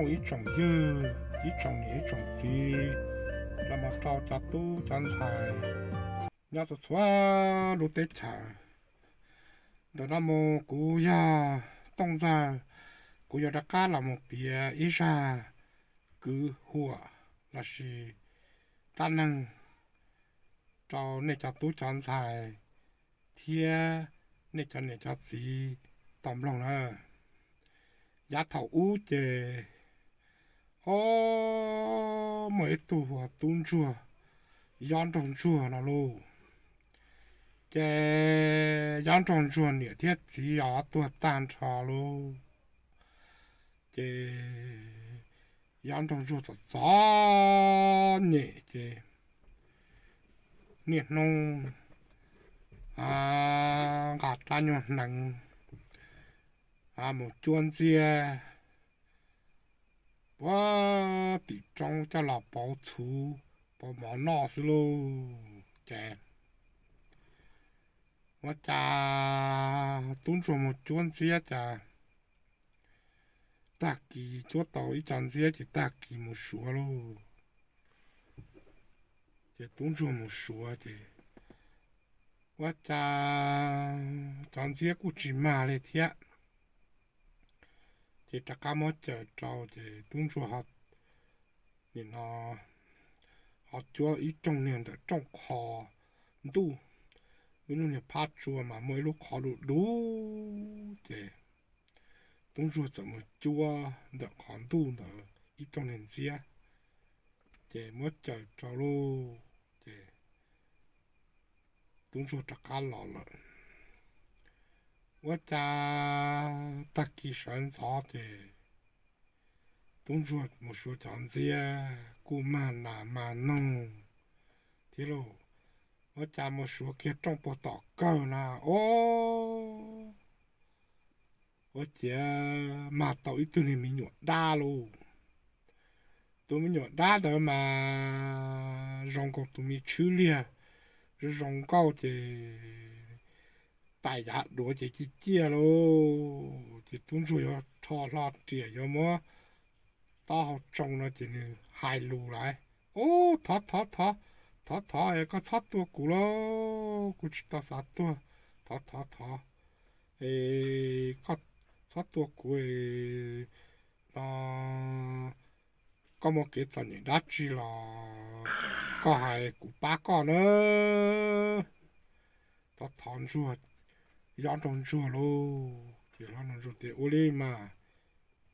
Ib tsoom ywg, ib tsoom niam ib tsoom txiv, los mus rau cov tub cov ntxhais nyob txhua txhua lub teb chaws. Ntawm no mus kuv yog Tooj Ntxawg, kuv yuav rov qab los mus piav ib zaj kwv huam lossis dab neeg rau nej cov tub cov ntxhais thiab nej cov niam cov txiv tau mloog na. Yav thaum ub ces, o, muaj ib tug hu ua tub ntsuag Yob Nraug Ntsuag no lauj. Ces Yob Nraug Ntsuag niam thiab txiv os tuag tag nrho lauj. Ces Yob Nraug Ntsuag txom txom nyem ces niaj hnub nqa rab nyuag hneev mus cuab ntxiab puag tim roob coj los pauv txhuv pauv mov noj xwb lauj. Ces ua cas tub ntsuag mus cuab ntxiab cas tag kis cuab tau ib co ntxiab ces tag kis mus suav lauj. Ces tub ntsuag mus suav ces ua cas cov ntxiab kuj tsis mag li thiab. Ces rov qab muab caws rau ces tub ntsuag nim no ho cuab ib rooj niag ntawm rooj qhov ntuj, ib lub niag phab tsua mas muaj ib lub qhov du du ces tub ntsuag txawm mus cuab ntawm qhov ntuj ntawd ib rooj niag ntxiab ces muab caws rau lauj. Ces tub ntsuag rov qab los lawm. Ua cas tag kis sawv ntxov ces tub ntsuag mus suav cov ntxiab kuj mag nas mag noog thiab lauj. Ua cas mus suav kiag rooj puag tom kawg na, o, ua ciav mag tau ib tug niag me nyuam dab lauj. Tus me nyuam dab ntawd mas zoo nkaus tus me tshwb liag, zoo zoo nkauj ces tais yav duav ces ciaj ciaj lauj. Ces tub ntsuag yuav rho hlo riam yuav muab taub hau tsoo no ces nws hais lus lawm, Ub, thov thov thov, thov thov es koj txhob tua kuv lauj, kuv tsis tau xav tuag, thov thov thov es koj txhob tua kuv no, koj muaj kev txom nyem dab tsi los koj hais kuv pab koj na. Thov thov ntsuag, Yob Nraug Ntsuag lauj. Ces Yob Nraug Ntsuag tias, Ua li mas,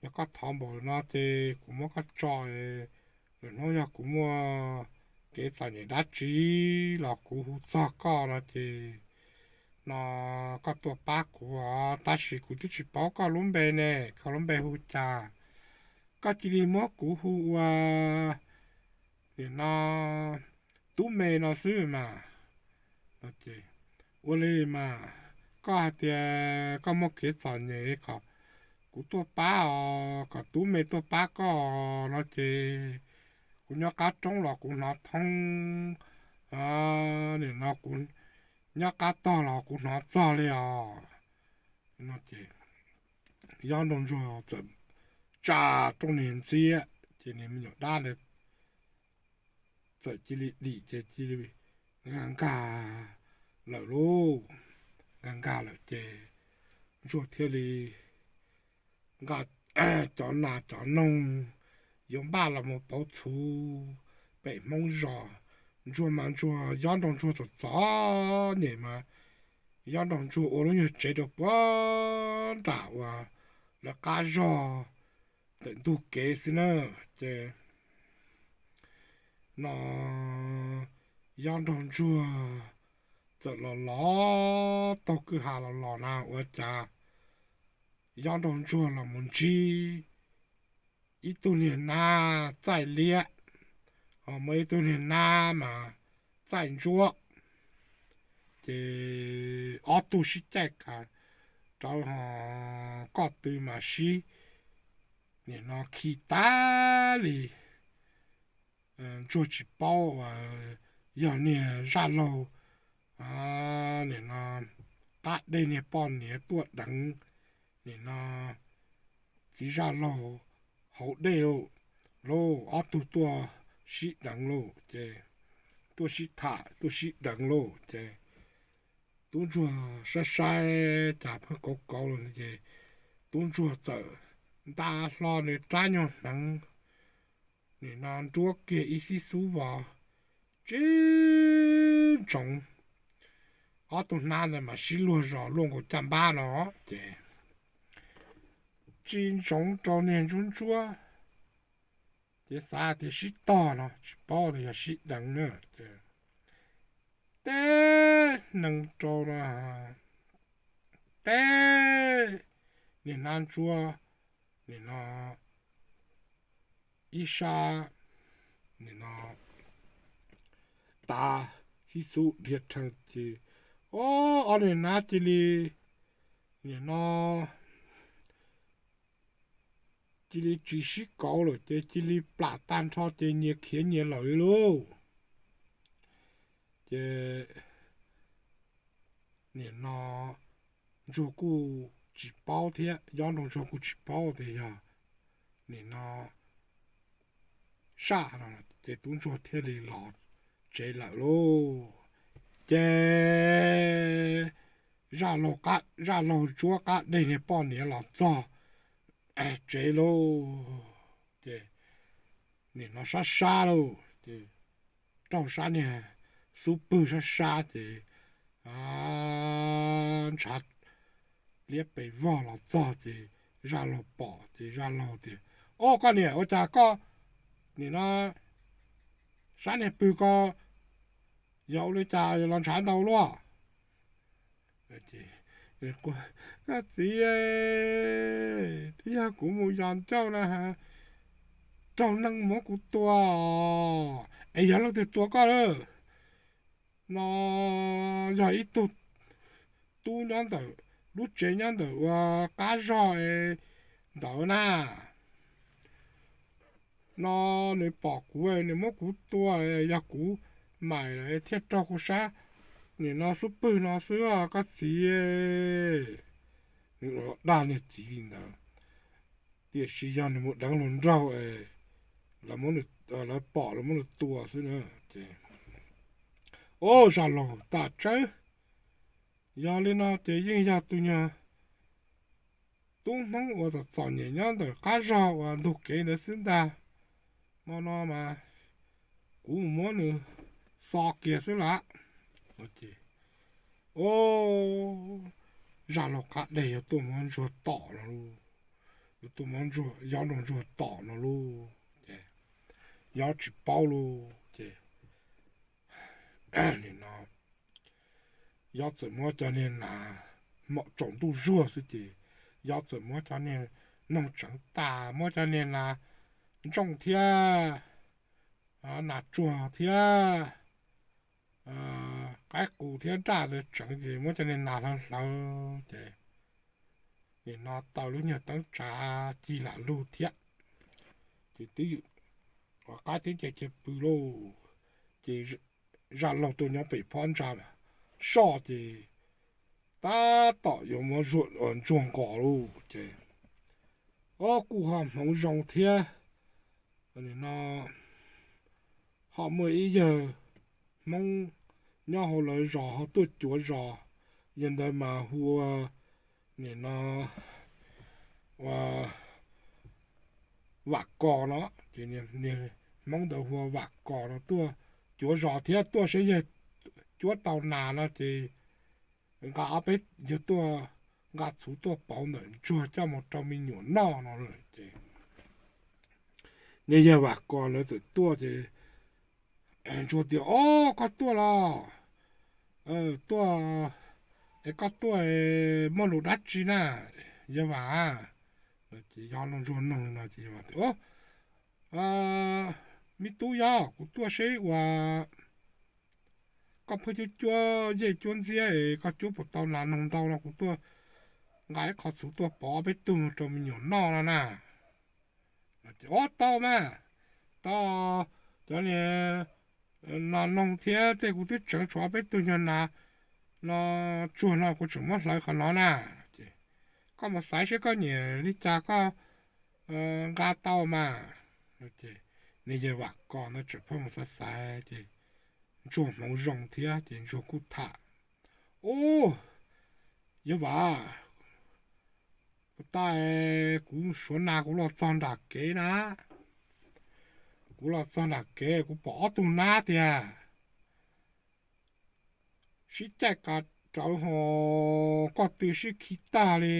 yog koj thov npaum no ces kuv muab koj tso, lwm hnub yog kuv muaj kev txom nyem dab tsi los kuv hu txog koj no ces no koj tuaj pab kuv os, tab sis kuv twb tsis paub koj lub npe ne, koj lub npe hu cas? Koj cia li muab kuv hu ua nim no Tub Me no xwb mas. Ua li mas, koj hais tias koj muaj kev txom nyem kom kuv tuaj pab os, kom Tub Me tuaj pab koj no ces kuv nyob qab roob los kuv hnov thoob, nim no kuv nyob qab tog los kuv hnov txog li os. Ces Yob Nraug Ntsuag txawm tsa rooj niag ntxiab ces niag me nyuam dab ntawd txawm cia li dim ces cia li nkag nkag lawm lauj. Nkag nkag lawm ces Ntsuag thiaj li nqa cov nas cov noog yuav npaj los mus pauv txhuv pem Hmoob zos. Ntsuag mas Ntsuag, Yob Nraug Ntsuag txom txom nyem mas Yob Nraug Ntsuag ua lub nyuag tsev rau puag nram uas lawv qab zog ntawm ntug kev xwb na. Ces no Yob Nraug Ntsuag txawm los los taug kwj ha los los na ua cas Yob Nraug Ntsuag los mus ntsib ib tug niag nab txaij liab, ho muaj ib tug niag nab mas txaij ntsuab. Ces ob tug sib caij rau ho koj tw mas sib nim no khi tag li. Ntsuag tsis paub uas yog niag zaj laug nim no qab dej niag poj niam tuaj deev nim no txiv zaj laug hauv dej lauj. Lauj, ob tug tuaj sib deev lauj ces, tuaj sib tham tuaj sib deev lauj ces tub ntsuag saib saib cas pheej kauv kauv lawm ces tub ntsuag txawm nta hlo nws rab nyuag hneev, nim no nruab kiag ib xib xub vos, tsis ntsoov, ob tug hnab ntawd mas sib luag zos luaj nkaus caj npab no ces tsis ntsoov rau niag ntsuab ntsuab, ces xav tias sib tog no tsis paub tias yog sib deev na ces teb hneev rau no, teb niag hnab ntsuab, nim no ib sab, nim no tav xib xub dhia rhees ces, o, ob niag hnab cia li, nim no cia li tsis sib kauv lawm ces cia li plam tag nrho ces nyias khiav nyias lawm li lauj. Ces nim no ntsuag kuj tsis paub thiab, yob nroo ntsuag kuj tsis paub tias yog nim no saj no ces tub ntsuag thiaj li los tsev lawm lauj. Ces zaj laug ntsuab qab deg niag poj niam los txog tsev lauj. Ces nim no sab sab lauj, ces raug sab niag xub pwg sab sab ces ntshav liab pes vog los txog ces zaj laug pom ces zaj laug tias, o, koj niam, ua cas koj nim no sab niag pwg ko yog ua li cas los ntshav ntau luaj? Koj txiv, twb yog kuv mus yos ncauj na, raug neeg muab kuv tua. Es yog leej twg tua koj lawm? No yog ib tug tub nyob ntawm lub tsev nyob ntawm ua qab zog ntawd na. No nws pom kuv, nws muab kuv tua, yog kuv maim lawm thiaj raug kuv sab nim no xub pwg no xwb os koj txiv. Nws dag niag txiv li ntawd, tiam sis yog nws mus deev hluas nraug, lawv pom lawv muab nws tua xwb na. Ces, o, zaj laug tas tsawb. Yog li no ces yeej yog tus nyuag tub Hmoob uas txom txom nyem nyob ntawm qab zog uas ntug kev ntawd xwb ntag. Hmo no mas kuv mus muab nws xo kiag xwb lawm. Ces, o, zaj laug qab deg yuav tuaj muab ntsuag tom no lauj, yuav tuaj muab ntsuag, yob nroo ntsuag tom no lauj. Ces yob tsis paub lauj. Ces nim no yob txawm muab cov niag nas mom tsaus ntuj zuag xwb ces yob txawm muab cov niag noog tseev tas, muab cov niag nas ntsooj thiab nas tsuag thiab qaib qus thiab nraj ntawd tseev ces muab cov niag nas hlawv hlawv ces nim no taws lub nyuag teeb tsav cig lam lug thiab. Ces twb yog qaib twb nce kiag pw lauj, ces zaj laug tuaj nyob pem phab ntsa soj ces tab tom yuav muab ntsuag nqos lauj. Ces o, kuj ho hmoov zoo thiab, no ho muaj ib yawg Hmoob nyob hauv lawv zos ho tuaj cuav zos, yog ntawd mas hu ua, nim no ua Vam Kos no, ces niag Hmoob ntawd hu ua Vam Kos no tuaj cuav zos thiab tuaj saib yawg cuab tau nas no ces nqa ob peb, yawg tuaj nqa txhuv tuaj pauv ntawm ntsuag coj mus rau me nyuam noj no. Ces niag yawg Vam Kos lawv txawm tuaj ces ntsuag tias, o, koj tuaj los? Tuaj, es koj tuaj muaj lus dab tsi na, yawg Vam? Ces yob nroo ntsuag noog no ces yawg Vam tias, o, me tub yob, kuv tuaj seb uas koj pheej cuab cuab yej cuab ntxiab es koj cuab puas tau nas noog ntau no, kuv tuaj nqa ib qho txhuv tuaj pauv ob peb tug rau me nyuam noj no na. Ces, o, tau mas, tau, cov niag nas noog thiab tej kuv twb tseev tshuav ob peb tug nyuag nas no tsuag no kuv tseem muab hlawv qhov no na. Koj mus xaiv seb koj nyiam li cas koj nqa tau mas. Ces niag yawg Vam Kos ntawd tseem pheej mus xav xav ces Ntsuag hmoov zoo thiab ces Ntsuag kuj tham, Ub, yawg Vam, kuv tais, kuv suav nas kuv los txog nram kev na, kuv los txog nram kev kuv pom ob tug nab tiag sib caij kav rawv ho koj tw sib khi tag li.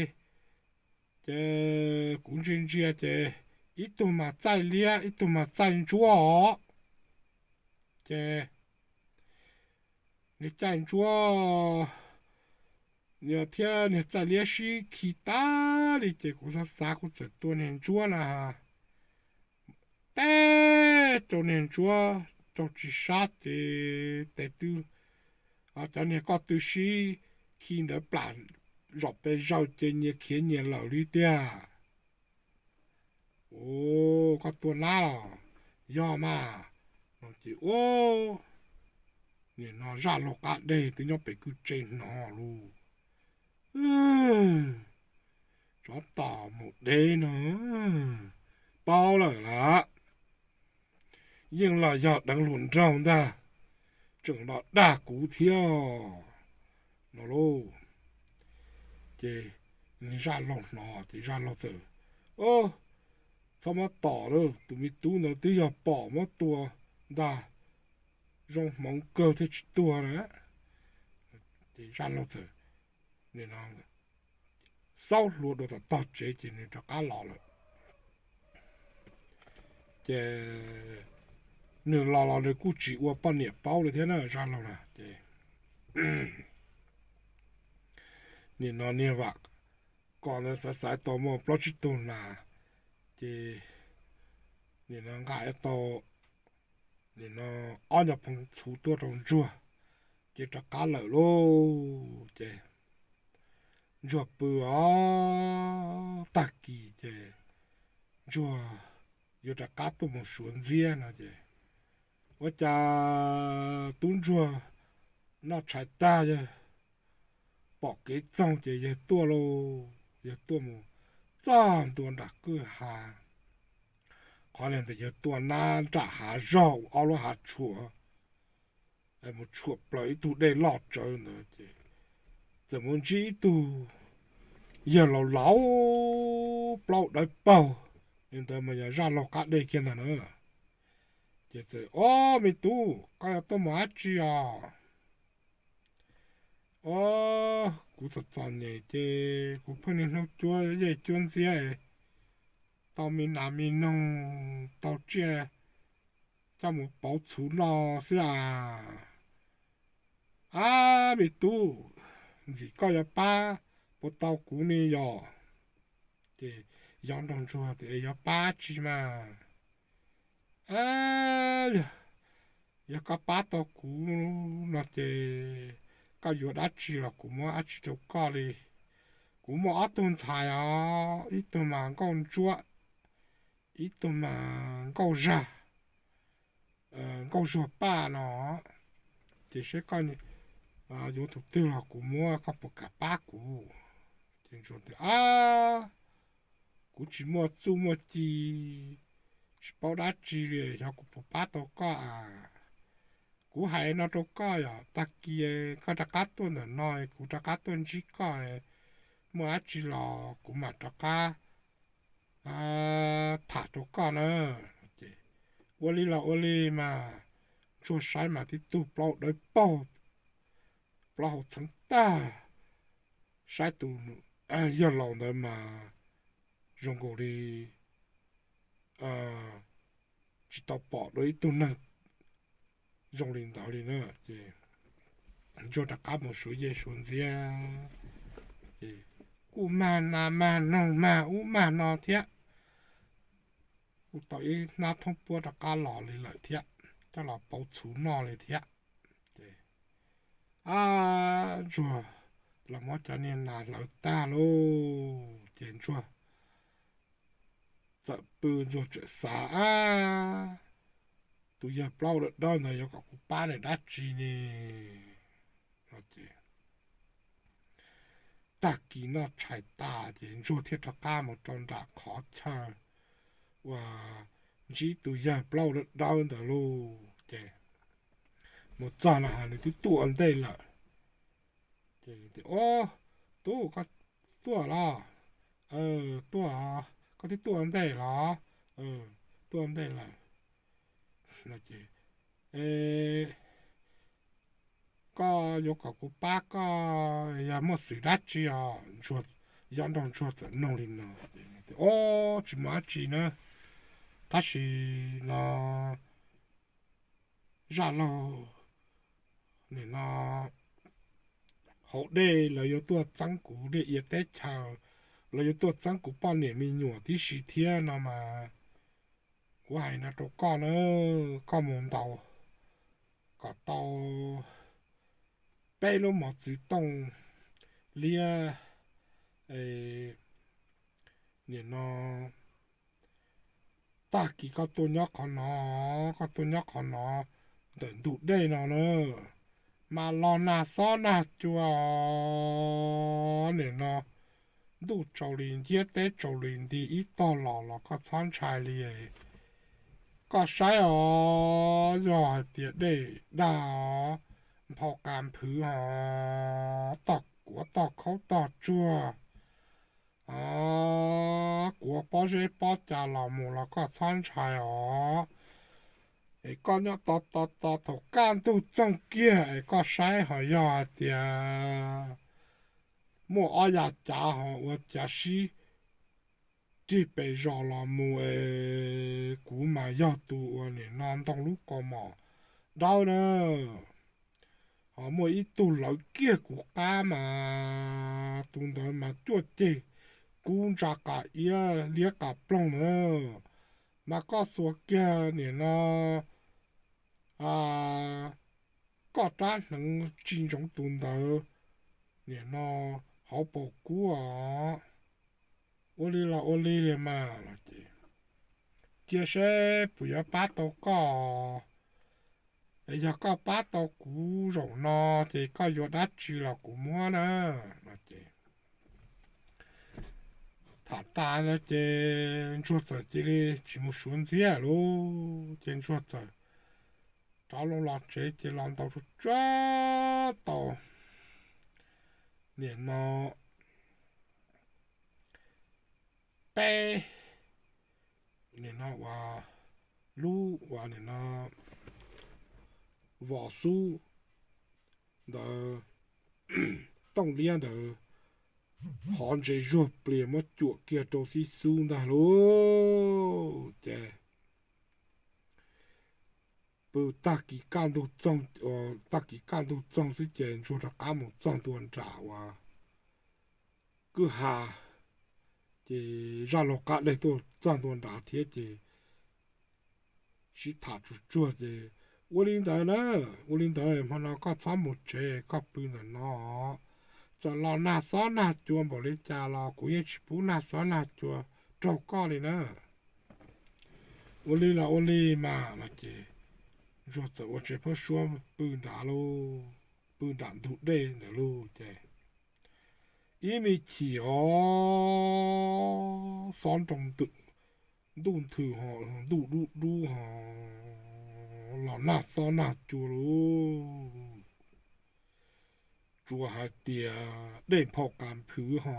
Ces kuv ntsia ntsia ces ib tug mas txaij liab ib tug mas txaij ntsuab os. Ces niag caij ntsuab, niag thiab niag txaij liab sib khi tag li ces kuv xav xav kuv txawm tua niag ntsuab na, teb rau niag ntsuab rau tsis sab ces tes twb, cov niag koj tw sib khi ntawd plam zom pes zaws ces nyias khiav nyias lawm li tiag. Ub, koj tua nab los? Yog mas. No ces ub, nim no zaj laug qab deg twb nyob pem kwj tse hnov lus, tsov tom mus deb no, paub lawm las, yeej los yog deev hluas nraug ntag, tseem los dag kuv thiab no lauj. Ces zaj laug hnov ces zaj laug txawm, Txhob muab tom lawm, tus me tub ntawd twb yog pom muab tua ntag, zoo hmoov kawg thiaj tsis tuag na. Ces zaj laug txawm xaub hlua dua tom tog tsev ces nws rov qab los lawm. Ces nws los los nws kuj tsis ua poj niam paub li thiab na zaj laug na. Ces nim no niag Vam Kos ntawd xaiv xaiv tau muaj plaub tsib tug nas, ces nim no nqa tau nim no ob nyuag phoov txhuv tuaj rau Ntsuag, ces rov qab lawm lauj. Ces Ntsuag pw os, tag kis ces Ntsuag yuav rov qab tuaj mus suav ntxiab no ces ua cas tub Ntsuag noj tshais tag yawg pom kev txoog ces yawg tuaj lauj, yawg tuaj mus txog ntua nram kwj ha. Qhov niag ntawd yawg tuaj nab nram hav zog ua ob lub hav tshuam, mus tshuam plaws ib tug dej loj tsawv ntawd ces txawm mus ntsib ib tug yawg laus laus plaub dawb paug, li ntawd mas yog zaj laug qab dej kiag ntag na. Ces txawm, Ob, me tub, koj yuav tuaj mus dab tsi os? Ob, kuv txom txom nyem ces kuv pheej niaj hnub cuab yej cuab ntxiab, tau me nas me noog tau tsiaj coj mus pauv txhuv noj xwb as. Ab, me tub, ntxim koj yuav pab puas tau kuv ne yom? Ces Yob nrog Ntsuag tias, Yuav pab tsi mas? Ab, yog koj pab tau kuv no ces koj yuav dab tsi los kuv muab dab tsi rau koj li. Kuv muaj ob tug ntxhais os, ib tug mas Nkauj Ntsuab, ib tug mas Nkauj Zag, Nkauj Zuag Paj no, ces seb koj yuav tus twg los kuv muab, koj puas kam pab kuv? Ces Ntsuag tias, Ab, kuv tsis muaj txuj muaj ci, tsis paub dab tsi li, xyov kuv puas pab tau koj a. Kuv hais no rau koj yog tag kis koj rov qab tuaj ntawm no, kuv rov qab tuaj ntsib koj, muaj dab tsi los kuv mam rov qab tham rau koj na. Ces ua li los ua li mas, Ntsuag saib mas tib tug plaub dawb paug, plaub hau txheeb tag, saib tus yawg laus ntawd mas zoo nkaus li tsis tau pom dua ib tug neeg zoo li ntawd li na. Ces Ntsuag rov qab mus suav yej suav ntxiab, ces kuj mag nas mag noog mag ub mag no thiab, kuj tau ib hnab thoob puab rov qab los li lawm thiab, coj los pauv txhuv noj li thiab. Ces ab, Ntsuag los muab cov niag nas hlawv tag lauj, ces Ntsuag txawm pw, Ntsuag txawm xav, Ab, tus yawg plaub dawb dawb ntawd yuav kom kuv pab nws dab tsi ne? Ces tag kis noj tshais tas ces Ntsuag thiaj rov qab mus rau nram qhov chaw uas ntsib tus yawg plaub dawb dawb ntawd lauj. Ces mus txog no nws twb tuaj ua ntej lawm. Ces, o, tub, koj tuaj los? Tuaj. Koj twb tuaj ua ntej los? Tuaj ua ntej lawm. Koj yuav kom kuv pab koj yog muaj xwm dab tsi os? Yob Nraug Ntsuag txawm nug li no. O, tsis muaj dab tsi na, tab sis no zaj laug nim no hauv dej lawv yuav tuaj txeeb kuv liaj ia teb chaws, lawv yuav tuaj txeeb kuv poj niam me nyuam tib si thiab no mas, kuv hais no rau koj na, koj mus ntaus kom tau peb lub mos txwv tooj liab, nim no tag kis koj tuaj nyob qhov no, koj tuaj nyob qhov no ntawm ntug dej no na, mas los nag xob nag cua nim no, ntuj tsaus li nciab teb tsaus li nti ib tog los los koj txhob ntshai li. Koj saib os, yog hais tias dej dag os, nphau qas nphwv os, tog kuav tog khaub tog tsuag, kuav pob zeb pob cas los mus los koj txhob ntshai os. Es koj nyob tos tos tos thaum kaj ntug txoog kiag es koj saib ho yog hais tias muaj ob yav cav ho ua cav sib rig pes zos los mus es kuv mas yog tus uas nim no ntoo lub kaus mom dawb na. Ho muaj ib tug lawv kiag kuv qab mas tus ntawd mas cuaj ceg kub ntsa qas iab liab qas ploog na, mas koj xuas kiag nim no koj rab hneev tsis ntsoov tus ntawd nim no hauv paus kub os. Ua li los ua li li mas los ces cia seb puas yuav pab tau koj. Yog koj pab tau kuv zaum no ces koj yuav dab tsi los kuv muab na. Los ces tham tas no ces Ntsuag Txawm cia li tsis mus suav ntxiab lauj. Ces Ntsuag Txawm rov loo los tsev ces los ntaus tsuag tsuag tau nim no peb nim no uas lub uas nim no vos xub ntawd, tooj liab ntawd, hov ntses zuag plias muab cuam kiag rau xib xub ntag lauj. Ces pw tag kis kaj ntug txoog, tag kis kaj ntug txoog xwb ces Ntsuag rov qab mus txog ntua nram uas kwj ha, ces zaj laug qab deg tuaj txog ntua nrad thiab ces sib tham tsuag tsuag ces ua li ntawd na, ua li ntawd hmo no koj txhob mus tsev, koj pw ntawm no, txawm los nag xob nag cua npaum li cas los kuv yeej tsis pub nag xob nag cua raug koj li na. Ua li los ua li mas no ces Ntsuag txawm ua tsev phab suab pw nrad lauj, pw nram ntug dej ntawd lauj ces ib me chim os, xob nroo ntws, ntuj nthwv ho ntuj dub dub ho los nag xob nag cua lauj. Tsuas hais tias dej nphau qas nphwv ho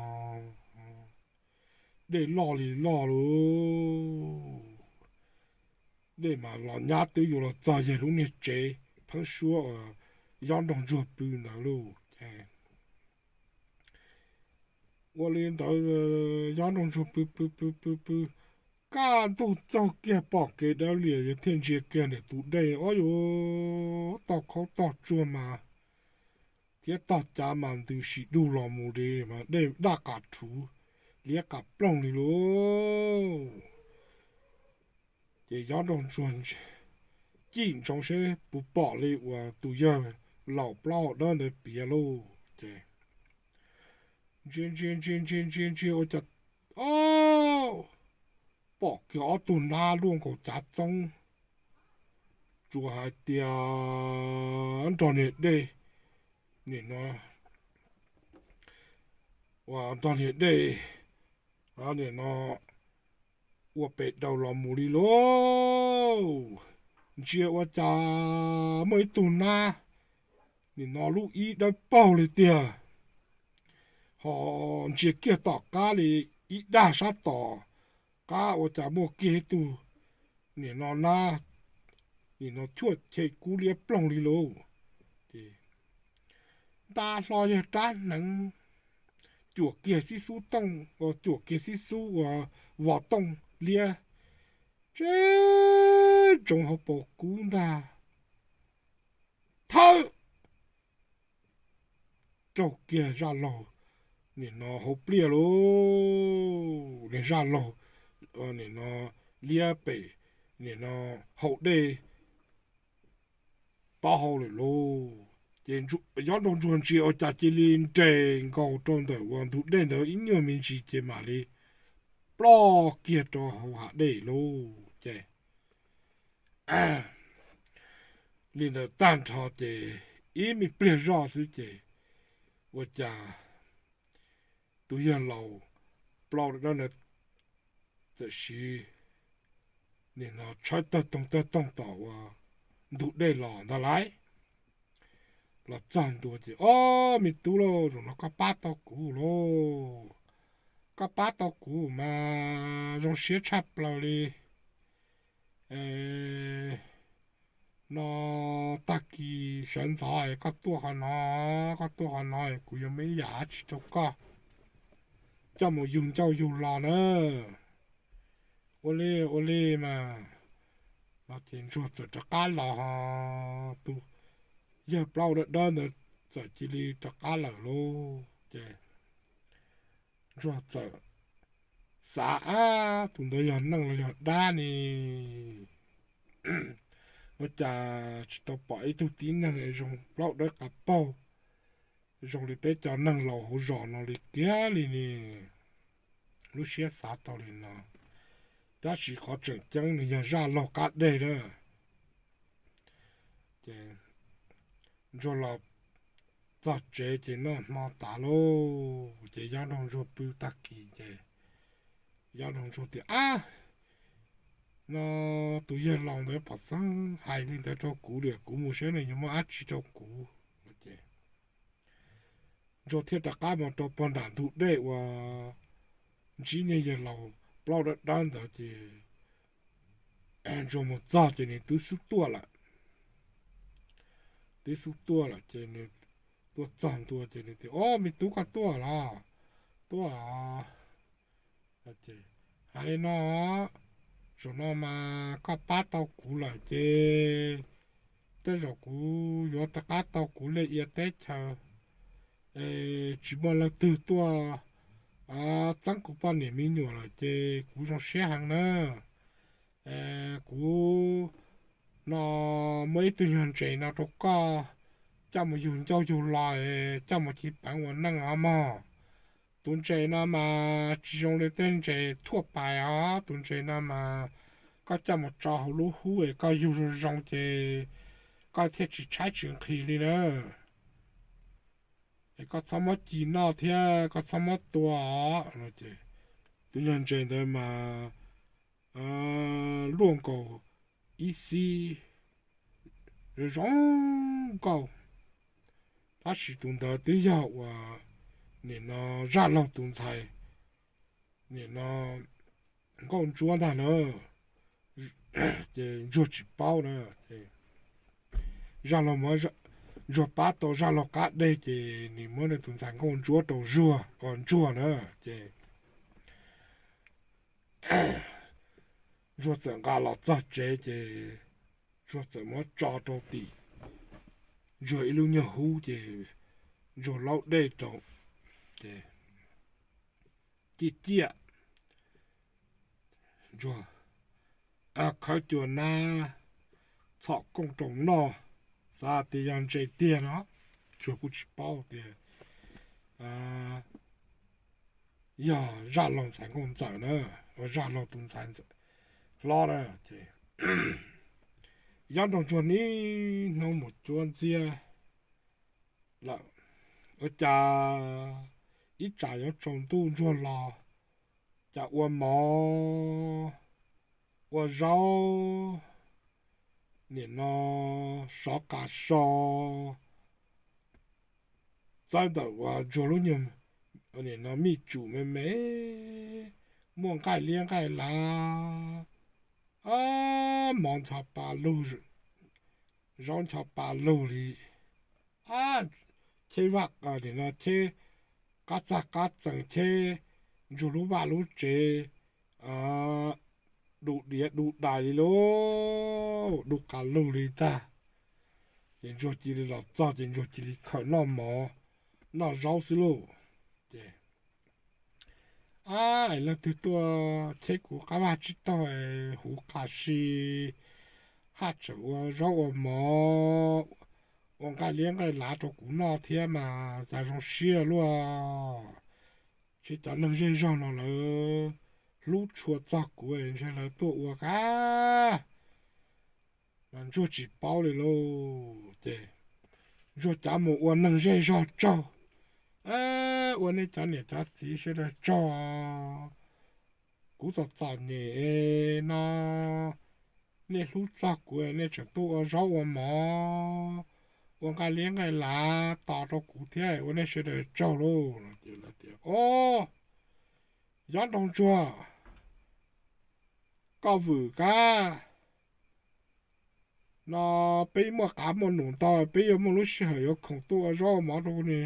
dej loj li loj lauj. Dej mas los nyab twb yuav los txog yawg lub niag tsev phab suab Yob Nraug Ntsuag pw ntawd lauj. Ua li ntawd Yob Nraug Ntsuag pw pw pw pw pw, kaj ntug txaug kiag pom kev dawb lias yawg thiaj ntsia kiag ntawm tus dej, o yuav tog khaub tog tsuag mas thiab tog cav mas ntws sim dug los mus li mas dej daj qas rhuv liab qas ploog li lauj. Ces Yob Nraug Ntsuag cim ntsoov seb puas pom li uas tus yawg laus plaub hau dawb ntawd piav lauj. Ces ntsia ntsia ntsia ntsia ntsia ntsia ua cas, o, pom kiag ob tug nab luaj nkaus cav txoob, tsuas hais tias nrog niag dej, nim no, uas nrog niag dej, nim no ua pes daws los mus li lauj. Ntsia ua cas muaj ib tug nab, nim no lub ib dawb paug li tiag, ho ntsia kiag tom qab li ib dag sab tom qab ua cas muaj kiag ib tug nim no nab, nim no chuaj che kub liab ploog li lauj. Ces nta hlo yawg rab hneev, cuam kiag xib xub tooj, cuam kiag xib xub uas vos tooj liab, tsev ntsoov hauv paus kub ntag, thawb raug kiag zaj laug nim no hauv pliaj lauj. Niag zaj laug nim no liab pem nim no hau dej taub hau lawm lauj. Ces yob nraug ntsuag ntsia ua cas cia li nres nkaus rau ntawm uas ntug dej ntawd ib nyuag me ntsis ces mam li ploj kiag rau hauv hav dej lauj. Ces li ntawd tag nrho ces ib me pliag zoj xwb ces ua cas tus yawg laus plaub dawb ntawd txawm siv nim no tshawb tawg toog tawg toog tom uas ntug dej los ntag lauj. Los txog ntua ces, Ob, me tub lauj, zaum no koj pab tau kuv lauj. Koj pab tau kuv mas zoo siab tshaj plaws li. No tag kis sawv ntxov koj tuaj qhov no, koj tuaj qhov no kuv yuav muaj ib yam dab tsi rau koj coj mus yug ncauj yug lo na. Ua li, ua li mas. No ces ntsuag txawm rov qab los ho tus yawg plaub dawb dawb ntawd txawm cia li rov qab lawm lauj. Ces ntsuag txawm xav, Ab, tus ntawd yog neeg los yog dab ne? Ua cas tsis tau pom ib tug tib neeg zoo plaub dawb qav paug zoo li peb cov neeg laus hauv zos no li kiag li ne? Lub siab xav tau li no, tab sis qhov tseem ceeb nws yog zaj laug qab deg na. Ces ntsuag los txog tsev ces noj hmo tas lauj, ces yob nraug ntsuag pw tag kis ces yob nraug ntsuag tias, Ab, no tus yawg laus ntawd pom xeeb hais li ntawd rau kuv li, kuv mus saib nws yuav muaj dab tsi rau kuv. Ces ntsuag thiaj rov qab mus rau puag nram ntug dej uas ntsib niag yawg laus plaub dawb dawb ntawd ces ntsuag mus txog ces nws twb xub tuaj lawm. Twb xub tuaj lawm ces nws tuaj txog ntua ces nws tias, Ob, me tub, koj tuaj los? Tuaj. Hais li no, zaum no mas koj pab tau kuv lawm ces tej zaum kuv yuav rov qab tau kuv liaj ia teb chaws, tsis muaj leej twg tuaj txeeb kuv poj niam me nyuam lawm ces kuv zoo siab heev na. Kuv no muaj ib tug nyuag ntses no rau koj coj mus yug ncauj yug lo, coj mus ci peev ua neej os mog. Tus ntses no mas tsis zoo li tej ntses thuaj pais os, tus ntses no mas koj coj mus tso hauv lub hub es koj yug zoo zoo ces koj thiaj tsis tshaib tsis nqhis li na. Es koj txhob muab ci noj thiab koj txhob muab tua os. Tus nyuag ntses ntawd mas luaj nkaus ib xib, zoo zoo nkauj, tab sis tus ntawd twb yog uas nim no zaj laug tus ntxhais nim no nkauj ntsuab ntag na. Ces ntsuag tsis paub na, zaj laug, ntsuag pab tau zaj laug qab deg ces nws muab nws tus ntxhais nkauj ntsuab rau zuag, ntsuag na. Ces ntsuag txawm nqa los txog tsev ces ntsuag txawm muab tso rau tim ntsuag ib lub nyuag hub ces ntsuag laub dej rau ces ciaj ciaj, ntsuag khawb cua nab txhom kooj rau noj, xav tias yog ntses tiag no, ntsuag kuj tsis paub tias yog zaj laug ntxhais nkauj ntxawm na, uas zaj laug tus ntxhais hlob na. Ces yob nraug ntsuag niaj hnub mus cuab ntxiab lawm, ua cas ib tsam yuav tsaus ntuj ntsuag los cas ua mov ua zaub, nim no sov qas so, txawb ntawm uas ntsuag lub nyuag, nim no mij tsum me me, muaj nqaij liab nqaij lav, mov ncho pa lug, zaub ncho pa lug li, cheb vaj, nim no cheb qab txag qab txees, cheb ntsuag lub vaj lub tsev, du diav du dais li lauj, du qas lug li ntag. Ces ntsuag cia li los txog ces ntsuag cia li khawm noj mov noj zaub xwb lauj. Ces, a, es leej twg tuaj cheb kuv qab vaj tsib taug, huv qas si, haj tseem ua zaub ua mov, ua nqaij liab nqaij lav rau kuv noj thiab mas cas zoo siab luaj. Ces cov neeg zej zog no lawv hlub tshua txog kuv ntshe lawv tuaj ua kab. Mas ntsuag tsis paub li lauj. Ces ntsuag cav mus ua neeg zej zog tsaug, ua nej cov niam cov txiv sawv daws tsaug. Kuv txom txom nyem no, nej hlub txog kuv nej tseem tuaj ua zaub ua mov, ua nqaij liab nqaij lav tos rau kuv thiab, ua nej sawv daws tsaug lauj. Os, Yob Nraug Ntsuag, koj vwm kab no, peb muaj qav muaj num ntau, peb yuav muaj lub sij hawm yuav khoom tuaj ua zaub ua mov rau ne.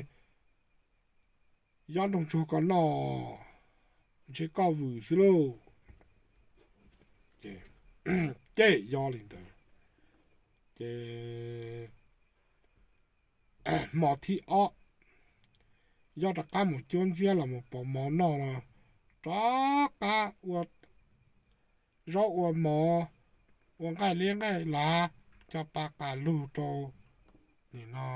Yob Nraug Ntsuag koj noj, ntshe koj vwm xwb lauj. Ces yob li ntawd, ces hmo thib ob, yob rov qab mus cuab ntxiab los mus pauv mov noj no, rov qab ua zaub ua mov, ua nqaij liab nqaij lav, cov pa qas lug rau nim no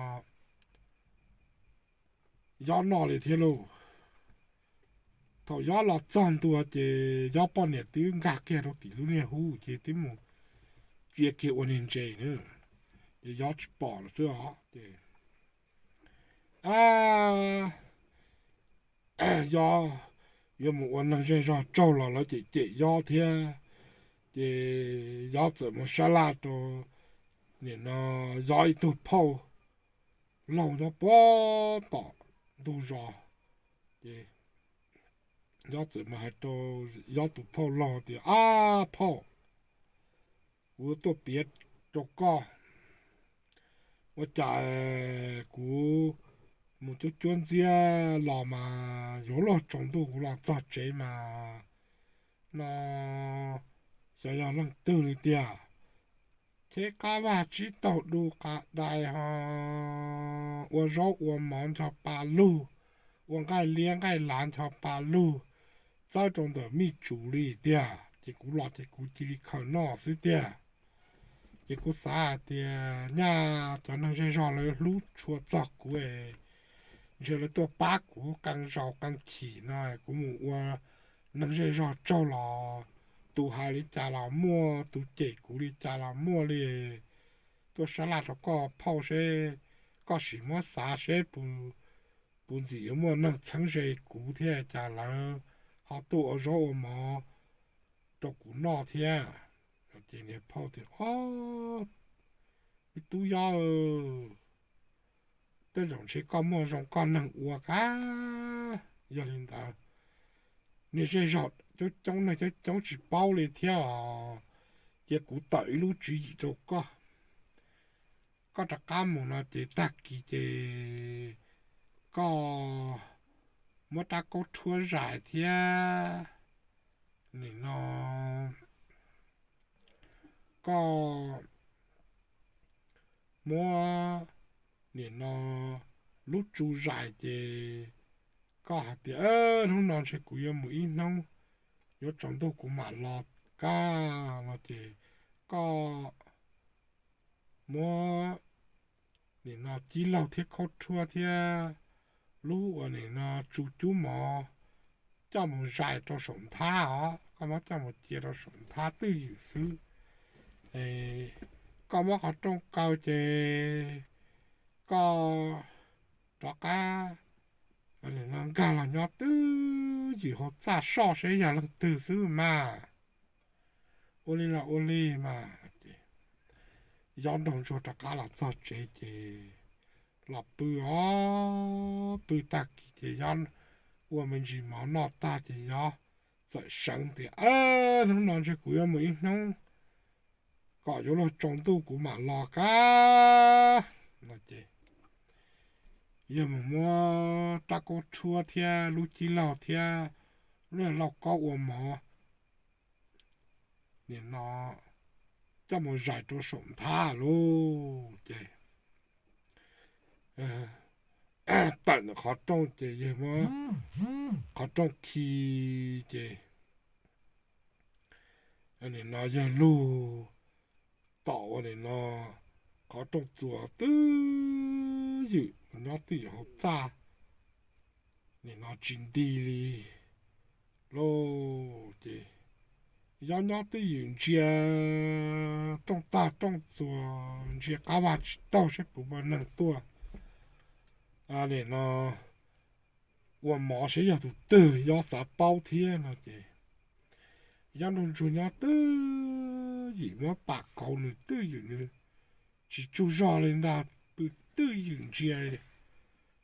yob noj li thiab lauj. Thaum yob los txog ntua ces yob poj niam twb nkag kiag rau tim lub niag hub ces twb mus txia kiag ua niag ntses na, ces yob tsis pom lawm xwb os. Ces yob yuav mus ua neeg zej zog tsaug los lawv cem cem yob thiab, ces yob txawm mus sab laj rau nim no yob ib tug phauj laug nyob puag tom ntug zos. Ces yob txawm mus hais rau yob tus phauj laug tias, Ab phauj, kuv tuaj piav rau koj, ua cas kuv mus cuab cuab ntxiab los mas yuav luag tsaus ntuj kuv los txog tsev mas no xyov yog leej twg li tiag. Cheb qab vaj tsib taug du qas dais ho ua zaub ua mov ncho pa lug, ua nqaij liab nqaij lav ncho pa lug, txawb rau ntawm mij tsuv li tiag, ces kuv los ces kuv cia li khaws noj xwb tiag. Ces kuv xav hais tias nyaj cov neeg zej zog lawv hlub tshua txog kuv, ntshe lawv tuaj pab kuv qee zaus qee chim no, kuv mus ua neeg zej zog tsaug los tus hais li cas los muaj, tus cem kuv li cas los muaj li. Tuaj sab laj rau koj phauj seb koj sim muab xav seb puas ntxim yuav muaj neeg txheeb ze kuv thiab cas lawv ho tuaj ua zaub ua mov rau kuv noj thiab. Ces niag phauj tias, Ob, me tub yob, tej zaum ntshe koj muaj zoo koj neeg ua kab. Yog li ntawd, niag zej zog coob coob neeg coob coob tsis paub li thiab os. Cia kuv tawm ib lub tswv yim rau koj. Koj rov qab mus no ces tag kis ces koj muab rab kaub rhuab zais thiab nim no koj muab nim no lub tsu zais ces koj hais tias, Hnub no ntshe kuv yuav mus ib hnub, yuav tsaus ntuj kuv mam los kab no ces koj muab nim no cib laug thiab khaub rhuab thiab lub uas nim no tsu cub mov coj mus zais rau saum nthab os, koj muab coj mus cia rau saum nthab twj ywm xwb. Koj muab qhov rooj kaw ces koj rov qab nim no nkag los nyob twj ywm hauv txaj soj seb yog leej twg xwb mas. Ua li los ua li mas ces Yob Nraug Ntsuag rov qab los txog tsev ces los pw os, pw tag kis ces Yob ua me ntsis mov noj tag ces Yob txawm seev tias, Hnub no ntshe kuv yuav mus ib hnub kom yuav luag tsaus ntuj kuv mam los kab. No ces yog mus muab rab kaub rhuab thiab lub cib laug thiab lub lauj kaub ua mov, nim no coj mus zais rau saum nthab lauj. Ces tawm ntawm qhov rooj ces yawg muab qhov rooj khi ces nim no yawg lug tom ua nim no qhov rooj txuas twj ywm, nyob twj ywm hauv txaj, nim no tsis nti li lauj. Ces Yob nyob twj ywm ntsia rooj tag rooj txuas, ntsia qab vag tsis taug saib puas muaj neeg tuaj, nim no ua mov saib yog tus twg, Yob xav paub thiab no ces Yob Nraug Ntsuag nyob twj ywm, muab pam kauv nws twj ywm, nws tsis tsaug zog li ntag, pw twj ywm ntsia,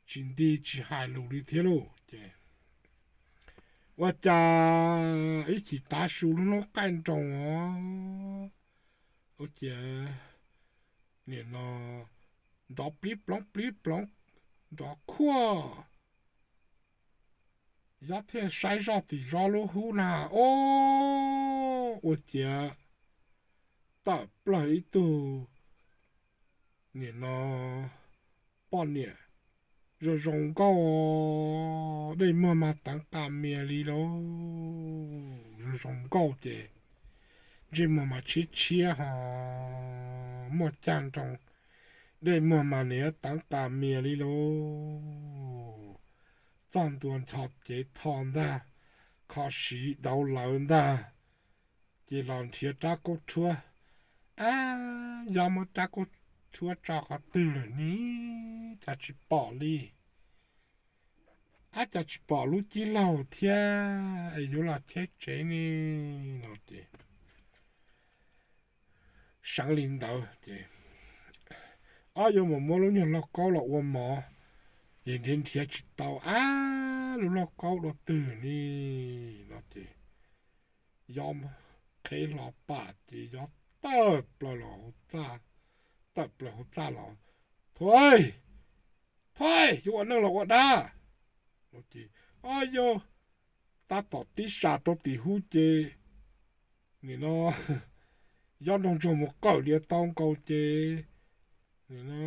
tsis nti tsis hais lus li thiab lauj. Ces ua cas ib chim tav su lub hnub qaij nroos os, ua ciav nim no nrov plib ploov plib ploov, nrov khuaj. Yob thiaj saib zoj tim Yob lub hub na, ob, ua ciav tawm plaws ib tug nim no poj niam zoo zoo nkauj, dej muag mas teev qas mias li lauj. Zoo zoo nkauj ces ntsej muag mas tshiab tshiab ho muaj cag nroo, dej muag mas nim teev qas mias li lauj. Txoj ntua ncho cev tho ntag, kho siv dauv lawv ntag, ces los nrhiav rab kaub rhuab. Ab, Yob muab rab kaub rhuab tso qhov twg lawm ne, cas tsis pom li? Ab, cas tsis pom lub cib laug thiab es yuav los cheb tsev ne? No ces seev li ntawd ces ob, yuav mus muab lub nyuag lauj kaub los ua mov, ces nrhiav nrhiav tsis tau. Ab, lub lauj kaub dua twg ne? No ces Yob qheb hlo pam ces Yob tawm plaws los hauv txaj, tawm plaws hauv txaj los, Thuav, Thuav, yuav ua neej los ua dab? Ces ob, yog tab tom tib sas rau tim hub ces nim no Yob Nraug Ntsuag mus qawm liav tau nkaus ces nim no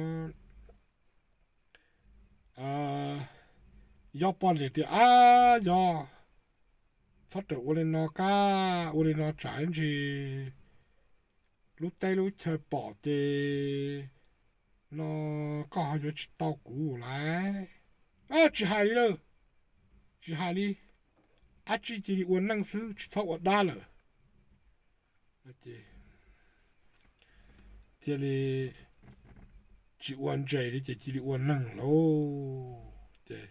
Yob poj niam tias, Ab, Yob, txhob rawm ua li no kab, ua li no tsam ib ntsis lub teb lub chaw pom ces no koj ho yuav tsis tau kuv lawm. Tsis hais li lawm, tsis hais li, ab tsi cia li ua neej xwb tsis txhob ua dab lawm. Cia li tsis ua ntses li ces cia li ua neeg lauj. Ces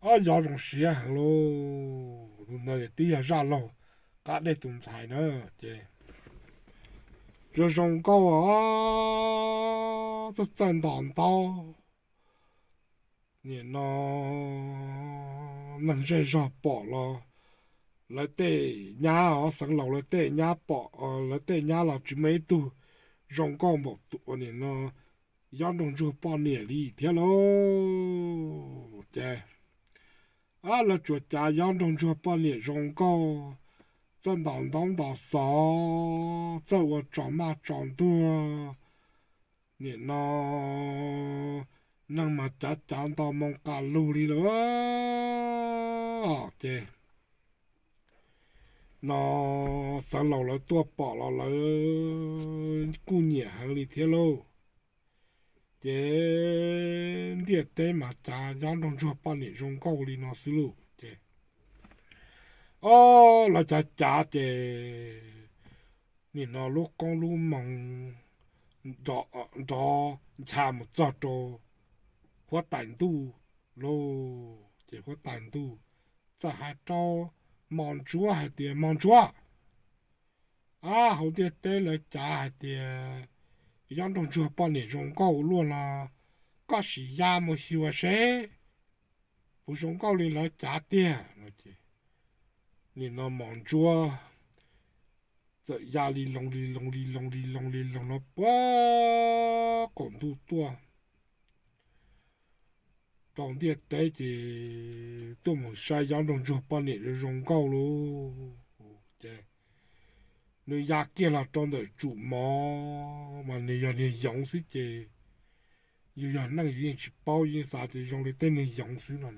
ob, Yob zoo siab heev lauj. Tus ntawd twb yog zaj laug qab dej tus ntxhais na. Ces zoo zoo nkauj os, txawj txawj ntos ntaub. Nim no neeg zej zog pom los lawv tej nyab os, xeev laus lawv tej nyab pom, lawv tej nyab los tsis muaj ib tug zoo nkauj npaum tus nim no Yob Nraug Ntsuag poj niam li thiab lauj. Ces lawv tsuas cav Yob Nraug Ntsuag poj niam zoo nkauj, txawj ntos ntaub ntos xov, txawj ua tsos maj tsos ntuag, nim no neeg mas cav cav nto moo qas lug li lawm. Ces no xeev laus lawv tuaj pom los lawv kuj nyiam heev li thiab lauj. Ces ntiaj teb mas cav Yob Nraug Ntsuag poj niam zoo nkauj li no xwb lauj. Ces ob, lawv cav cav ces nim no lub koob lub moo nrov ncha mus txog rau huab tais ntuj lauj. Ces huab tais ntuj txawm hais rau mos ntsuab hais tias, Mos ntsuab, Hauv ntiaj teb lawv cav hais tias Yob Nraug Ntsuag poj niam zoo nkauj ua luaj no, koj sim ya mus xyuas seb puas zoo nkauj li lawv cav tiag. Nim no Mos Ntsuab txawm ya li loo li loo li loo li loo li loo no puag qaum ntuj tuaj rau ntiaj teb ces tuaj mus saib Yob Nraug Ntsuag poj niam zoo zoo nkauj lauj. Ces nws ya kiag los rau ntawm tsum mov mas nws yog niag yoov xwb ces yus yog neeg yus yeej tsis paub, yus yeej xav tias zoo li tej niag yoov xwb no.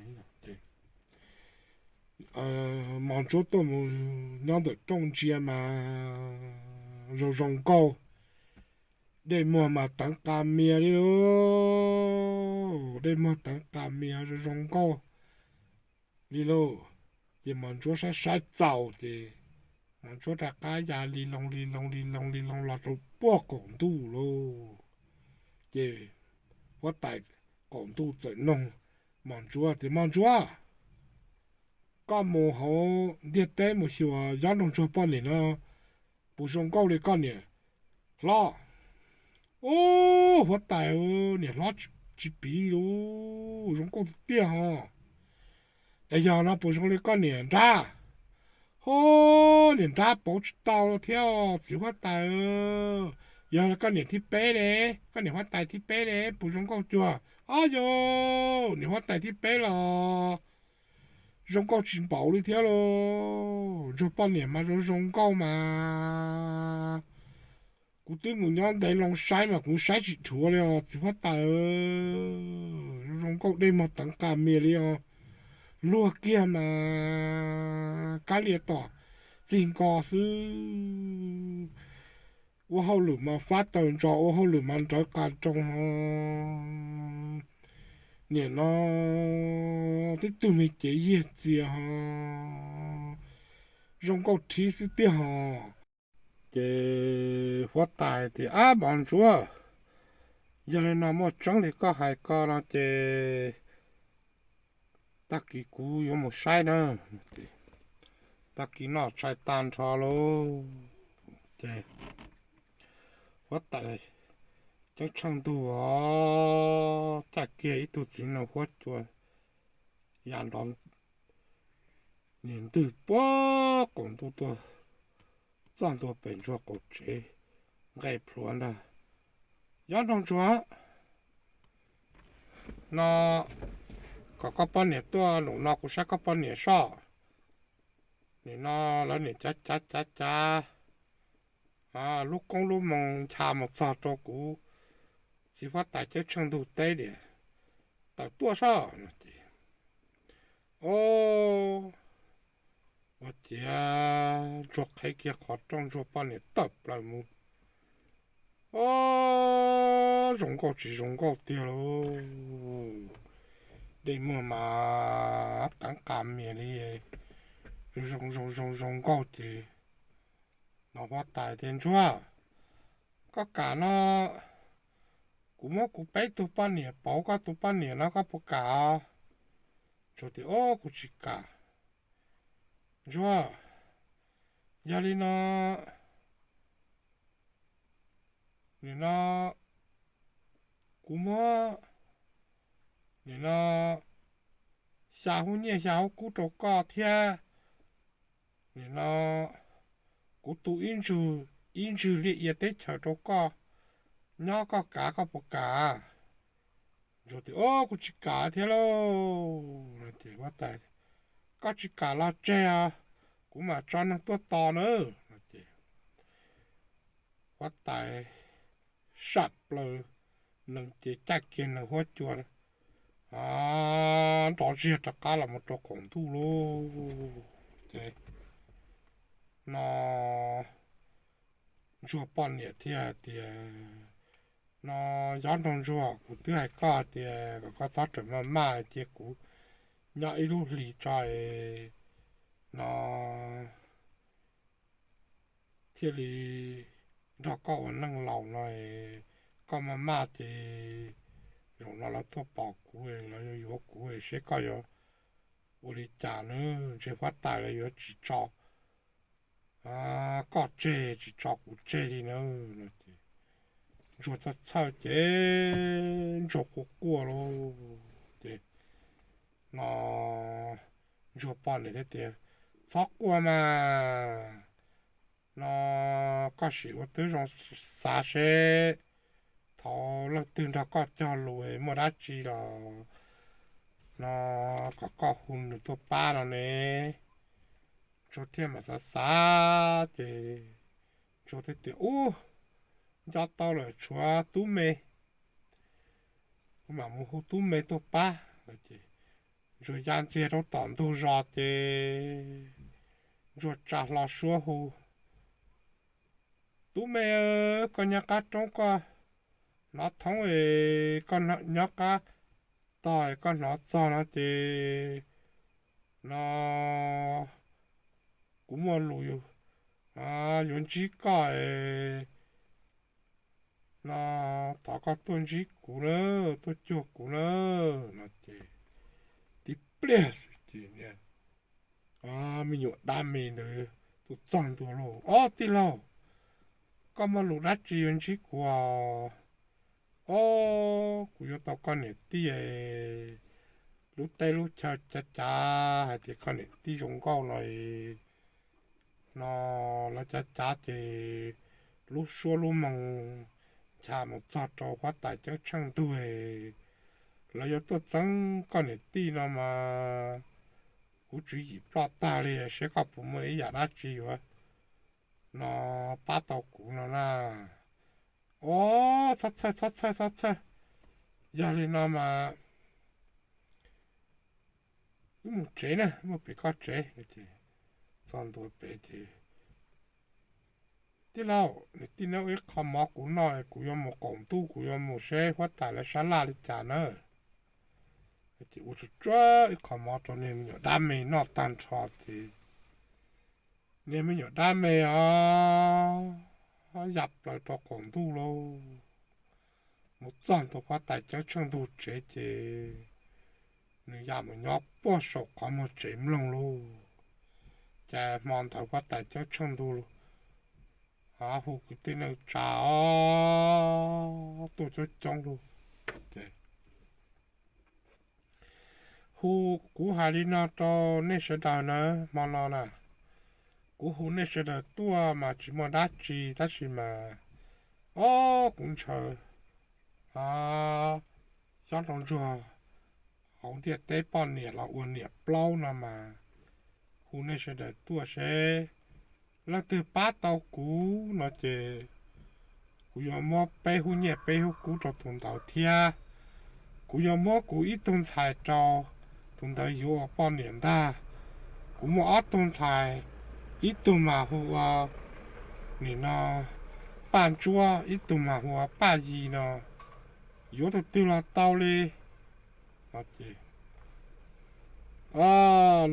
Mos Ntsuab tuaj mus nyob ntawm rooj ntsia mas zoo zoo nkauj, dej muag mas teev qa mias li lauj, dej muag teev qa mias zoo zoo nkauj li lauj. Ces Mos Ntsuab saib saib txaus ces Mos Ntsuab rov qab ya li loo li loo li loo li loo los rau puag qaum ntuj lauj. Ces huab tais qaum ntuj txawm noog Mos Ntsuab tias, Mos Ntsuab, koj mus hauv ntiaj teb mus xyuas Yob Nraug Ntsuag poj niam no puas zoo nkauj li koj niam hlob? Ub, huab tais, niam hlob tsis piv li, zoo nkauj tiag tiag ho. Es yog no puas zoo li koj niam nrab? Ho, niam nrab pauv tsis tau thiab txiv huab tais. Yog koj niam thib peb ne, koj niam huab tais thib peb ne puas zoo nkauj cuag? Ob yos, niam huab tais thib peb los zoo nkauj tsis npaum li thiab lauj. Ntsuag poj niam mas zoo zoo nkauj mas kuv twb mus nyob ntev loo saib mas kuv saib tsis dhuav li os txiv huab tais. Zoo nkauj dej muag teev qa mias li os. Luag kiag mas kab lias tom txij nkos xwb. Ua hauj lwm mas fab taws ntsos, ua hauj lwm mas nrawv qa roo ho. Nim no tib tug me cev yiag txias ho, zoo nkauj rhib xwb tiag ho. Ces huab tais tias, Ab Mos Ntsuab, yog li no muaj tseeb li koj hais ko no ces tag kis kuv yuav mus saib na. Tag kis noj tshais tag nrho lauj, ces huab tais ceeb tsheej ntug os, caj kiag ib tug txiv nees huab cua ya nrov niag ntwg puag qaum ntuj tuaj txog ntua pem ntsuag qaum tsev, nqes plhuav ntag. Yob Nraug Ntsuag, no kom koj poj niam tuaj nraum no kuv saib koj poj niam soj. Nim no lawv niam cav cav cav cav lub koob lub moo ncha mus txog rau kuv txiv huab tais ceeb tsheej ntug teb tias tawm tuaj soj no ces, o, ua ciav ntsuag qhev kiag qhov rooj ntsuag poj niam tawm plaws mus. O, zoo nkauj tsis zoo nkauj tiag lauj, dej muag mas teev qa mias li, zoo zoo zoo zoo nkauj ces no huab tais tias, Ntsuag, koj kam no kuv muab kuv peb tug poj niam pauv koj tus poj niam no koj puas kam? Ntsuag tias, O, kuv tsis kam. Ntsuag, yog li no, nim no kuv muab, nim no xya hub nyiaj xya hub kub rau koj thiab. Nim no kuv tu ib ntsug, ib ntsug liaj ia teb chaws rau koj nyob, koj kav koj puas kam? Ntsuag tias, O, kuv tsis kam thiab lauj. Ces huab tais, Koj tsis kam los tseg os, kuv mam tso neeg tuaj tos na. Ces huab tais sam plaws nees ces caij kiag nees huab cua nrov ziag rov qab los mus rau qaum ntuj lauj. Ces no ntsuag poj niam thiaj tias, No Yob Nraug Ntsuag, kuv twb hais koj tias kom koj txhob rawm maj maj, cia kuv nyob ib lub hlis tso es no thiaj li nrog koj ua neej laus no. Koj maj maj ces zaum no lawv tuaj pom kuv, lawv yuav yuav kuv seb koj yuav ua li cas na, ntshe huab tais lawv yuav tsis tso koj tseg tsis tso kuv tseg li na. No ces ntsuag txhawj txhawj ces ntsuag quaj quaj lauj. Ces no ntsuag poj niam thiaj tias, txhob quaj mas, no koj sim ua tib zoo xav seb thaum leej twg nrog koj cog lus muaj dab tsi los no kom koj hu nws tuaj pab no ne. Ntsuag thiaj mam xav xav ces Ntsuag thiaj tias, ub, nco tau lawm, tshuav tub me, kuv mam mus hu tub me tuaj pab. Ces Ntsuag ya ntxiag rau tom ntug zos ces Ntsuag tsa hlo suab hu, tub me, koj nyob qab roob koj hnov thoob es koj nyob qab tog es koj hnov txog no ces no kuv muaj lus yuav ntsib koj es no thov koj tuaj ntsib kuv na, tuaj cuag kuv na. No ces tib pliag xwb ces me nyuam dab me ntawd tuaj txog ntua lauj, ob tij laug, koj muaj lus dab tsi yuav ntsib kuv os? Ob, kuv yuav tau koj niam tij lub teb lub chaw cav cav hais tias koj niam tij zoo nkauj no no lawv cav cav ces lub suab lub moos ncha mus txog rau huab tais ceeb tsheej ntug, lawv yuav tuaj txeeb koj niam tij no mas kuv tswv yim ploj tag li, seb koj puas muaj ib yam dab tsi yuav no pab tau kuv no na. Ob, txhob txhawj txhob txhawj txhob txhawj, yog li no mas wb mus tsev na, mus pem koj tsev. Txog ntua pem ces, tij laug, niam tij neb ua ib qho mov kuv noj, kuv yuav mus qaum ntuj, kuv yuav mus seb huab tais lawv sab laj li cas na. Ces ua tsuag tsuag ib qho mov rau niag me nyuam dab me noj tag nrho ces niag me nyuam dab me os ya plaws rau qaum ntuj lauj. Mus txog ntua huab tais ceeb tsheej ntug tsev ces nws ya mus nyob puag saum qhov muag tsev mloog lauj. Ces hmo ntawd huab tais ceeb tsheej ntug hu kwv tij neej tsa os tuaj coob coob lauj. Hu, kuv hais li no rau nej sawv daws na, hmo no na, kuv hu nej sawv daws tuaj mas tsis muaj dab tsi tab sis mas, ob, kuv ntshaw Yob Nraug Ntsuag hauv ntiaj teb poj niam los ua niam plaub no mas hu nej sawv daws tuaj seb leej twg pab tau kuv no ces kuv yuav muab peb hub nyiaj peb hub kub rau tus ntawd thiab. Kuv yuav muab kuv ib tug ntxhais rau tus ntawd yuav ua poj niam ntag. Kuv muaj ob tug ntxhais, ib tug mas hu ua nim no Paj Ntsuab, ib tug mas hu ua Paj Yis no. Yuav tus twg los tau li. Ces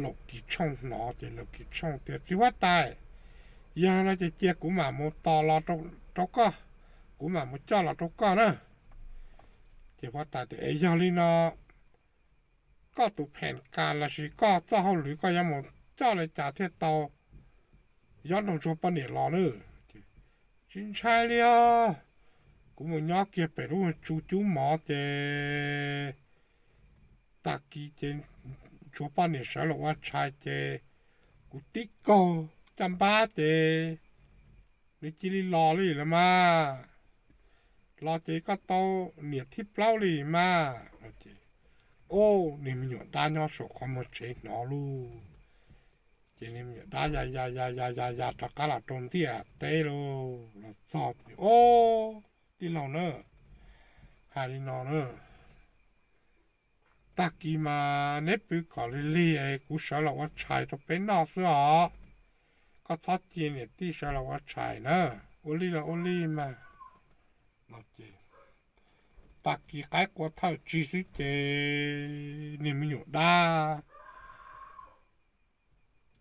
Laum Kis Tshooj hnov ces Laum Kis Tshooj tias, txiv huab tais, yog no ces cia kuv mam mus tos los rau koj, kuv mam mus coj los rau koj na. Ces huab tais tias, es yog li no koj tus phem kas lossis koj txoj hauj lwm koj yuav mus coj li cas thiaj tau Yob Nraug Ntsuag poj niam los na? Tsis ntshai li os, kuv mus nyob kiag pem lub tsu cub mov ces tag kis ces Ntsuag poj niam sawv los ua tshais ces kuv tib kaug caj npab ces nws cia li los li lawm mas. Los ces koj tau niam thib plaub li mas. Ces, o, niag me nyuam dab nyob saum qhov muag tsev hnov lauj. Ces niag me nyuam dab ya ya ya ya ya ya rov qab los rau ntiaj teb lauj. Los txog ces, o, tij laug na, hais li no na, tag kis mas neb pw kom lig lig es kuv sawv los ua tshais rau peb noj xwb os. Koj txhob cia niam tij sawv los ua tshais na. Ua li los ua li mas. Tag kis qaib qua thawj tsig xwb ces niag me nyuam dab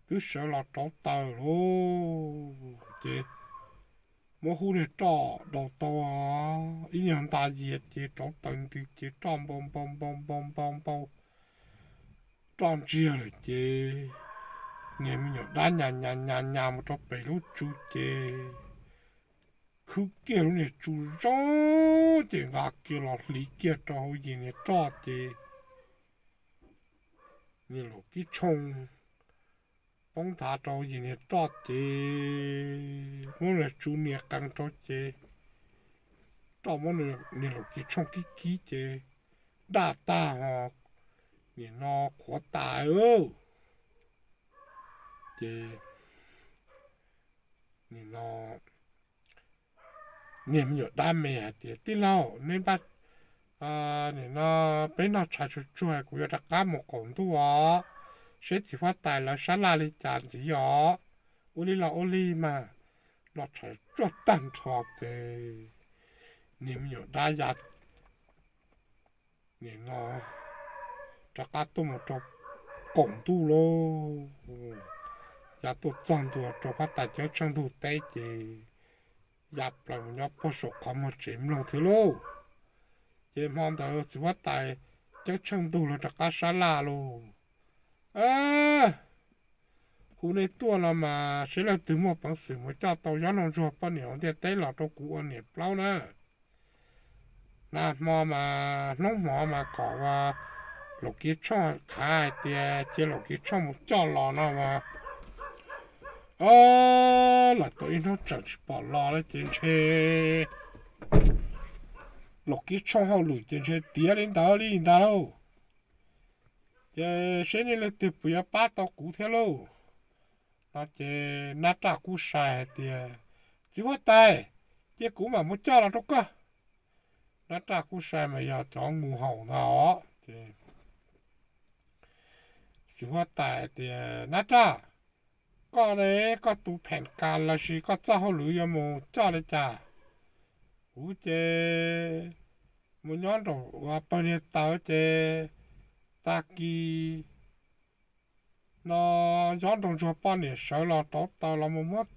twb sawv los rauv taws lauj. Ces muab hub niag roj daus tau ib nyuag nta yias ces rauv taws ntws ces roj npau npau npau npau npau npau, roj ntsiag lawm ces Niag me nyuam dab nyas nyas nyas nyas mus rau pem lub tsu ces khwb kiag lub niag tsu zoo, ces nqa kiag los hliv kiag rau hauv yim niag roj ces niag laum kib tshooj poob nthav rau hauv yim niag roj ces muab niag tsu nias qees rau ces roj muab niag laum kib tshooj kib kib ces daj tag ho nim no qhuav tas. Ces nim no niag me nyuam dab me hais tias, Tij laug, neb npaj, nim no peb noj tshais tsuag tsuag, kuv yuav rov qab mus qaum ntuj os, seb txiv huab tais lawv sab laj li cas ntxiv os. Ua li los ua li mas. Noj tshais tsuag tag nrho ces niag me nyuam dab ya nim no rov qab tuaj mus rau qaum ntuj lauj. Ya tuaj txog ntua rau huab tais ceeb tsheej ntug teb ces ya plaws mus nyob puag saum qhov muag tsev mloog thiab lauj. Ces hmo ntawd txiv huab tais ceeb tsheej ntug los rov qab sab laj lauj. Hu nej tuaj no mas seb leej twg muaj peev xwm mus coj tau Yob Nraug Ntsuag poj niam hauv ntiaj teb los rau kuv ua niam plaub na. Nag hmo mas hnub hmo mas kom ua laum kiv tshooj khav hais tias cia laum kiv tshooj mus coj los no mas, o, lawm tau ib hnub tseem tsis pom los lawm ces ntshe laum kiv tshooj hauj lwm ces ntshe tiav li ntawd li ntag lauj. Ces seb nej leej twg puas yuav pab tau kuv thiab lauj. No ces Nab Raj kuj sai hais tias, Txiv huab tais, cia kuv mam mus coj los rau koj. Nab Raj kuj sai mas yog cov ngu haus ntag os. Txiv huab tais tias, Nab Raj, koj ne, koj tus phem kas lossis koj txoj hauj lwm yuav mus coj li cas? Kuv ces mus nyob nraum pawg niag taws ces tag kis no Yob Nraug Ntsuag poj niam sawv los rauv taws los mus muab,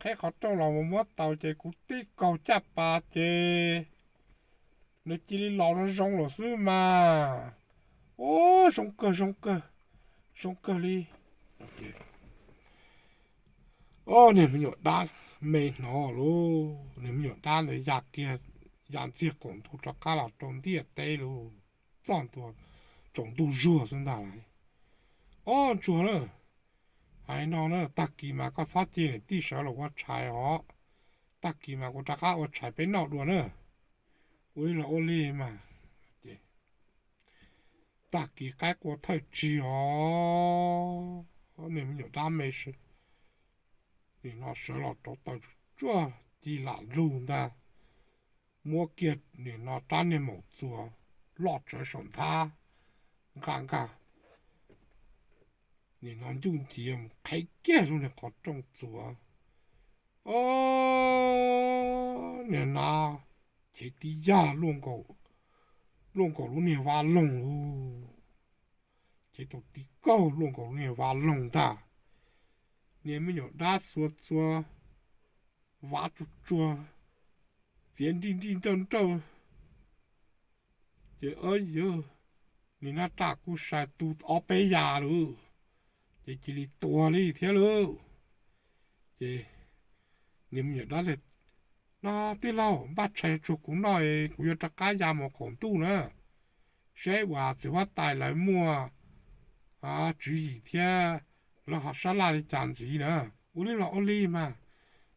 qheb qhov rooj los mus muab taws ces kuv tib kaug caj pas ces nws cia li los zoo zoo lawm xwb mas. Ub, zoo kawg zoo kawg, zoo kawg li. Niag me nyuam dab me hnov lauj, niag me nyuam dab ntawd ya kiag, ya ntxiag qaum ntuj rov qab los rau ntiaj teb lauj, txog ntua tsaus ntuj zuag xwb ntag lauj. Ob, Ntsuag na, hais no na, tag kis mas koj txhob cia niam tij sawv los ua tshais os, tag kis mas kuv rov qab ua tshais peb noj dua na. Ua li los ua li mas. Tag kis qaib qua thawj tsig os, niag me nyuam dab me nim no sawv los rauv taws tsuag tsuag ci lam lug ntag, muab kiag nim no rab niag maum txuas loj tsawv saum nthab, nqa nqa nim no ncuj nciav mus qheb kiag lub niag qhov rooj txuas. O, niag nab chev tib yag luaj nkaus lub niag vaj loog lauj, chev tau tib kaug luaj nkaus lub niag vaj loog ntag. Niag me nyuam dab xuas txuas, vav tsuag tsuag, txiav nrij nrij nrauj nrauj. Ces yog niag Nab Raj kuj sai tu ob peb yas lauj, ces cia li tuag li thiab lauj. Ces niag me nyuam dab tias, No tij laug, npaj tshais tsuag kuv noj, kuv yuav rov qab ya mus qaum ntuj na, seb uas txiv huab tais lawv muaj tswv yim thiab lawv ho sab laj li cas ntxiv na. Ua li los ua li mas.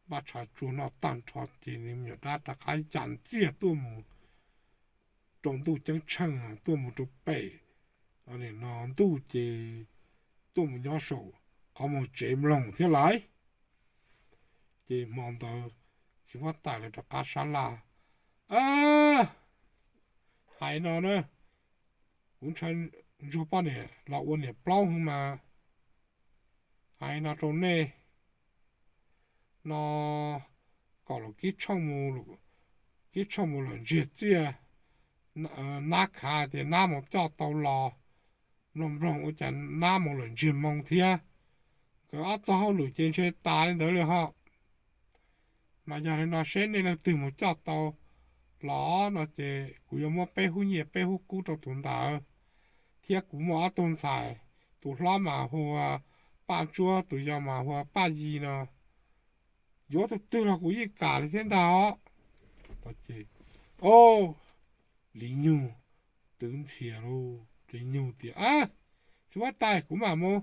Npaj tshais tsuag noj tag nrho ces niag me nyuam dab rov qab ya ntxiag tuaj mus rau ntuj ceeb tsheej, tuaj mus rau pem no ntuj ces tuaj mus nyob saum qhov muag tsev mloog thiab lauj. Ces hmo ntawd txiv huab tais lawv rov qab sab laj, Hais no na, kuv ntshaw Ntsuag poj niam los ua niam plaub hwv mas, hais no rau nej, no kom los kib tshooj mus lawm ntsiag txiaj, nab khav tias nab mus coj tau los, mloog mloog ua cas nab mus lawm ntsiag moo thiab. Nkawd ob txoj hauj lwm ces ntshe tas li ntawd li ho. Mas yog li no seb nej leej twg mus coj tau los no ces kuv yuav muab peb hub nyiaj peb hub kub rau tus ntawd, thiab kuv muaj ob tug ntxhais, tus hlob mas hu ua Paj Ntsuab tus yau mas hu ua Paj Yig no, yuav tus twg los kuv yeej kam li thiab ntag os. Ces, ob, Li Nyug twv ntxhias lauj, Li Nyug tias, Txiv huab tais, kuv mam mus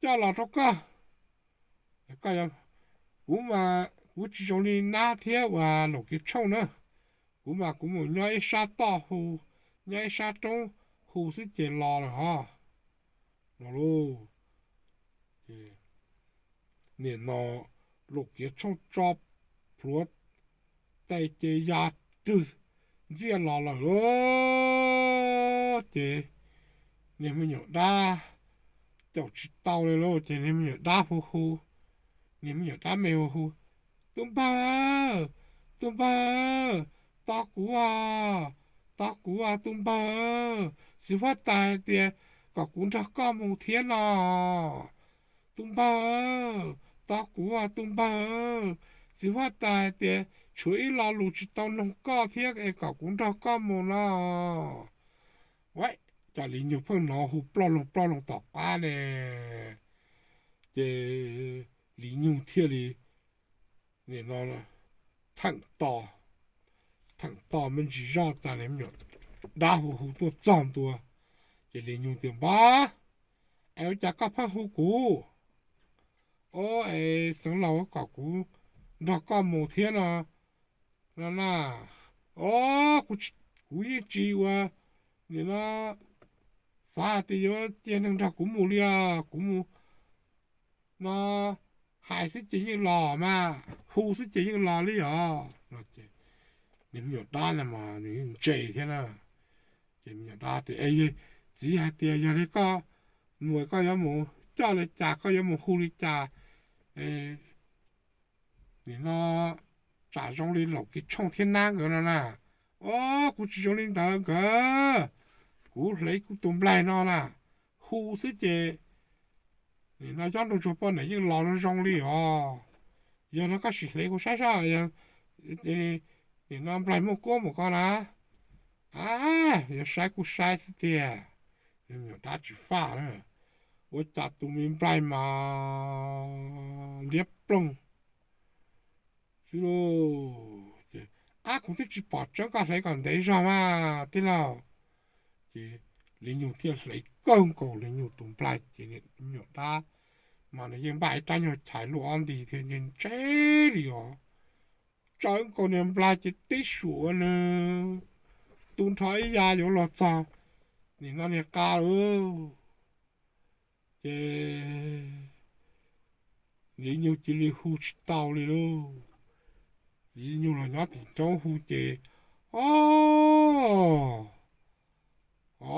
coj los rau koj. Kuv mas kuv tsis zoo li nab thiab uas Laum Kiav Tshooj na. Kuv mas kuv mus nyob ib sab toj hu, nyob ib sab roob hu xwb ces los lawm os. No lauj, nim no Laum Kiav Tshooj tso plhuav tes ces ya rwg ntxiaj los lawm lauj. Ces niag me nyuam dab caum tsis tau li lauj, ces niag me nyuam dab hu hu, niag me nyuam dab me hu hu, Tub npawg, tub npawg, tos kuv os, tos kuv os tub npawg, txiv huab tais hais tias kom kuv nrog koj mus thiab no. Tub npawg, tos kuv os tub npawg, txiv huab tais hais tias tshuav ib lo lus tsis tau noog koj thiab es kom kuv nrog koj mus no. Ua cas Li Nyug pheej hnov hu ploj loog ploj loog tom qab ne, ces Li Nyug thiaj li nim no theem tos, theem tos me ntsis zoj tas niag me nyuam dab hu hu tuaj txog ntua. Ces Li Nyug tias, Npawg, es ua cas koj pheej hu kuv? Ob, es xeev laus kom kuv nrog koj mus thiab no, no na. Ob, kuv yeej tsis ua, nim no xav hais tias yuav cia neeg nrog kuv mus li os, kuv mus no hais xwb ces yeej los mas, hu xwb ces yeej los li os. Niag me nyuam dab no mas nws yeej ntse thiab na. Ces me nyuam dab tias, Txiv hais tias yog li koj mus koj yuav mus coj li cas, koj yuav mus hu li cas, nim no tsam zoo li Laum Kiav Tshooj thiab nab nkawd no na. Ob, kuv tsis zoo li ntawd nkawd, kuv hle kuv tus nplaig no na, hu xwb ces nim no Yob Nraug Ntsuag poj niam yeej los zoo zoo li os. Yog no koj sim hle kuv saib saib, nim no nplaig muaj kuab mus koj na. A, yog saib kuj saib xwb tiag. Me nyuam dab tsis faj na, ua cas tus me nplaig mas liab ploog xwb lauj. Ces, Ab, kuv twb tsis pom tseeb, koj hle kom ntev zog mas tij laug. Ces Li Nyug thiaj hle kawg nkaus Li Nyug tus nplaig ces me nyuam dab mas nws yeej npaj ib rab nyuag chais luaj ob nti thiab ntse ntse li os. Tsawv nkaus niag nplaig ces tib suam nws tu nrho ib ya yuav los txog nim no niag qab lauj. Ces Li Nyug cia li hu tsis tau li lauj. Li Nyug los nyob tim roob hu ces, Ob, ob,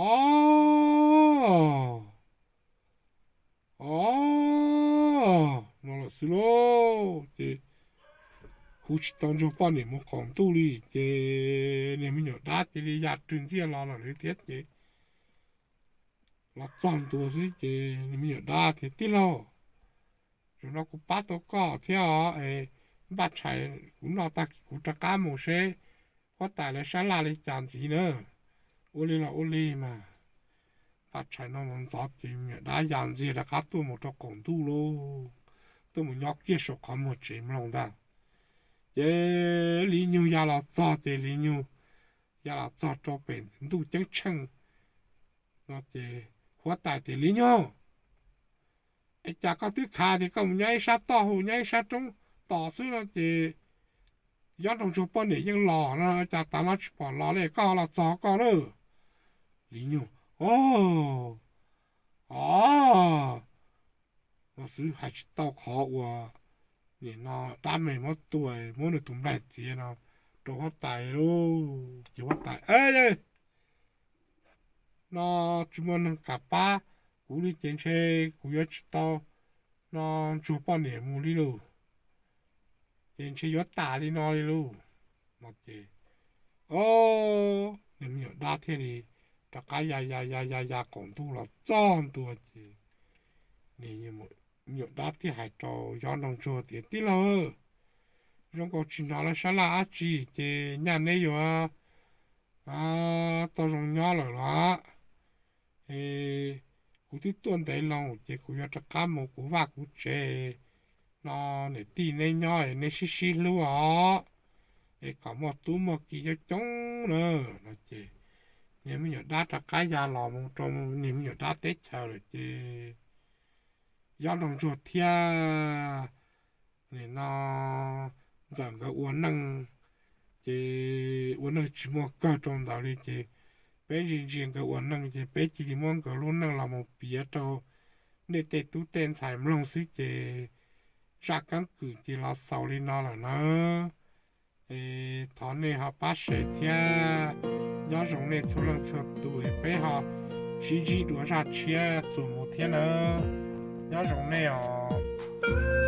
ob, no lawm xwb lauj. Ces hu tsis tau Ntsuag poj niam mus qaum ntuj li ces niag me nyuam dab cia li ya rwg ntxiaj los lawm li thiab ces los txog ntua xwb ces niag me nyuam dab tias, Tij laug, zaum no kuv pab tau koj thiab os, es npaj tshais kuv noj tag kuv rov qab mus seb huab tais lawv sab laj li cas ntxiv na. Ua li los ua li mas. Npaj tshais no mus ntxov ces me nyuam dab ya ntxiag rov qab tuaj mus rau qaum ntuj lauj, tuaj mus nyob kiag saum qhov muag tsev mloog ntag. Ces Li Nyug ya los txog ces Li Nyug ya los txog rau pem ntuj ceeb tsheej no ces huab tais tias, Li Nyug, es cas koj twb khav tias koj mus nyob ib sab toj hu nyob ib sab roob tos xwb no ces Yob Nraug Ntsuag poj niam yeej los no, cas tav no tsis pom los li, koj los txog koj lawm. Li Nyug, Ob, ob, no xwb hais tsis tau qhov uas nim no dab me muab tua, muab nws tus nplaig txiav no rau huab tais lauj. Ces huab tais, No tsis muaj neeg kam pab kuv li ces ntshe kuv yuav tsis tau no Ntsuag poj niam mus li lauj. Ces ntshe yuav tas li no li lauj. No ces, o, niag me nyuam dab thiaj li rov qab ya ya ya ya ya qaum ntuj los txog ntua ces niag me nyuam dab thiaj hais rau Yob Nraug Ntsuag tias, Tij laug, zoo nkaus tsis hnov lawv sab laj dab tsi ces nyaj neb yuav tau zoo nyob lawm los? Es kuv twb tuaj ntev loo ces kuv yuav rov qab mus kuv vaj kuv tsev no, niam tij neb nyob es neb sib sib hlub os, es kom muaj tub muaj ki coob coob na. No ces niag me nyuam dab rov qab ya los mus rau niag me nyuam dab teb chaws lawm ces Yob Nraug Ntsuag thiab nim no Ntxawm nkawd ua neej, ces ua neej tsis muaj kawg rau ntawd li ces peb ntsia ntsia nkawd ua neej ces peb cia li muab nkawd lub neej los mus piav rau nej tej tub tej ntxhais mloog xwb ces zaj keeb kwm ces los xaus li no lawm na. Es thov nej ho pab share thiab. Nyob zoo nej txhua leej txhua tus es peb ho sib ntsib dua zaj tshiab txuas mus thiab nawb. Nyob zoo nej os.